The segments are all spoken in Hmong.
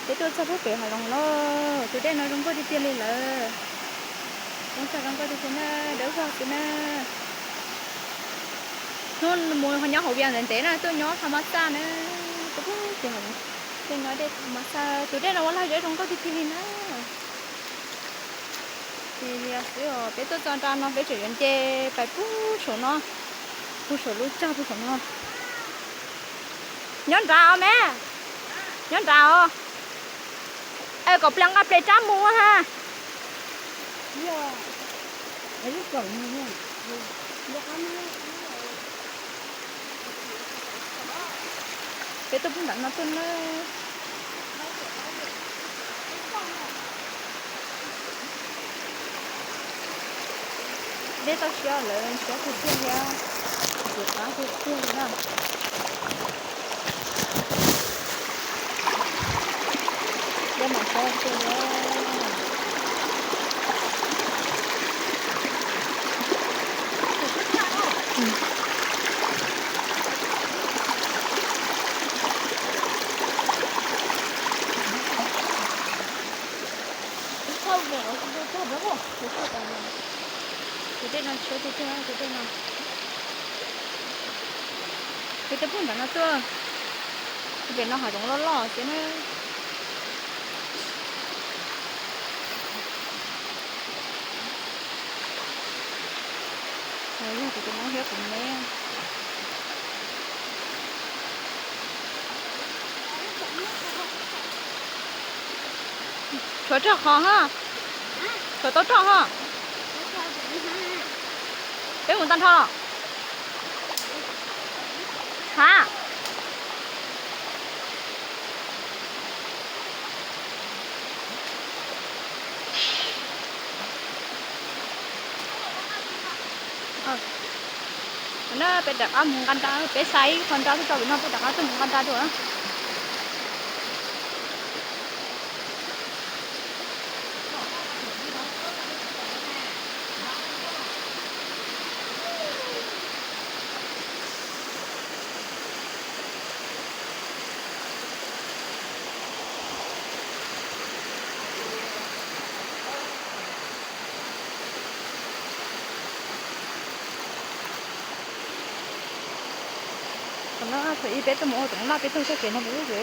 Peb tuaj txog pem hav zoov lawm, tus dej no zoo nkauj tiag tiag li lawm. Zoo nkauj tiag tiag na, dawb vog xwb na. Hnub mus nyob hauv Vias ntev ntev na, tuaj nyob tha mas xaj na. Tuaj nyob dej tha mas xaj, tus dej no ua lag zeb zoo nkauj tiag tiag li na. Ces yog xwb os, peb tuaj txog nram no peb tseem yuav nce pais puag saum no, puag saum lub tsag puag saum no. Nyob nrad os me, nyob nrad os. Es kom pliag nqa ples rab mus ha. Peb tuaj puag nram no tuaj na. Dej toj siab lawm, siab tiag tiag li, siab qab tiag tiag li na. Dej mas siab tiag li. Tus dej no siab tiag tiag, tus dej no. Peb tuaj puag nram no tuaj, pem no hav zoov loj loj xwb na. Yog tus tus no thiab kuv me. Tshuav roj qhov ha, tshuav tau roj ha. Peb mus tag nrho los? Ha. Na peb rov qab mus nqa nra, peb xa ib qho nra tuaj tso pem no, peb rov qab tuaj mus nqa nra dua. Qhov no thaum ub peb tuaj mus ua toov loj, peb tuaj txoj kev no peb lub kev.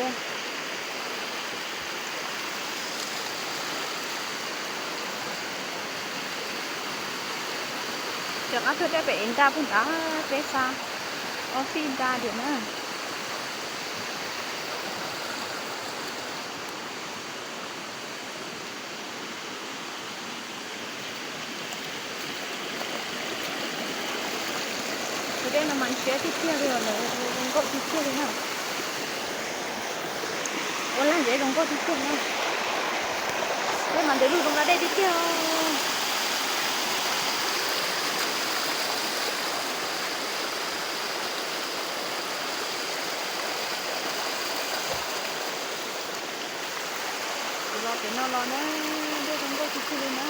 Rov qab tuaj deb pem nra puag nrad, peb xa ob fij nra diam na. Tus dej no mas siab tiag tiag li os, zoo nkauj tiag tiag li na. Ua lag zeb zoo nkauj tiag tiag na. Dej mas ntev lug zoo nqa dej tiag tiag. Kuv los pem no los na, dej zoo nkauj tiag tiag li na.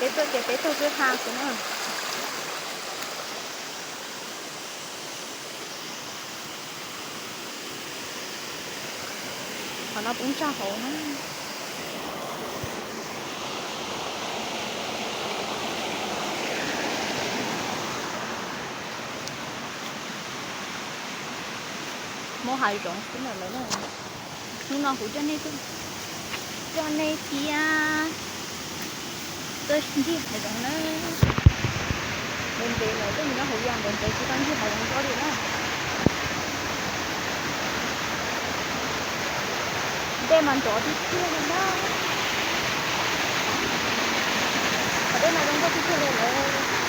Peb tuaj ces peb tuaj kwb ha xwb na. Qhov no poob tsag hauv na. Muaj hav zoov xwb ntawm lawv na. Hnub no kuv coj nej tuaj, coj nej thiab tuaj ncig hav zoov na. Ntev ntev lawm, tuaj mus nyob hauv Vias ntev ntev tsis tau ncig hav zoov zoo li na. Dej mas nrov tiag tiag li na. Qhov dej mas zoo nkauj tiag tiag li lawm.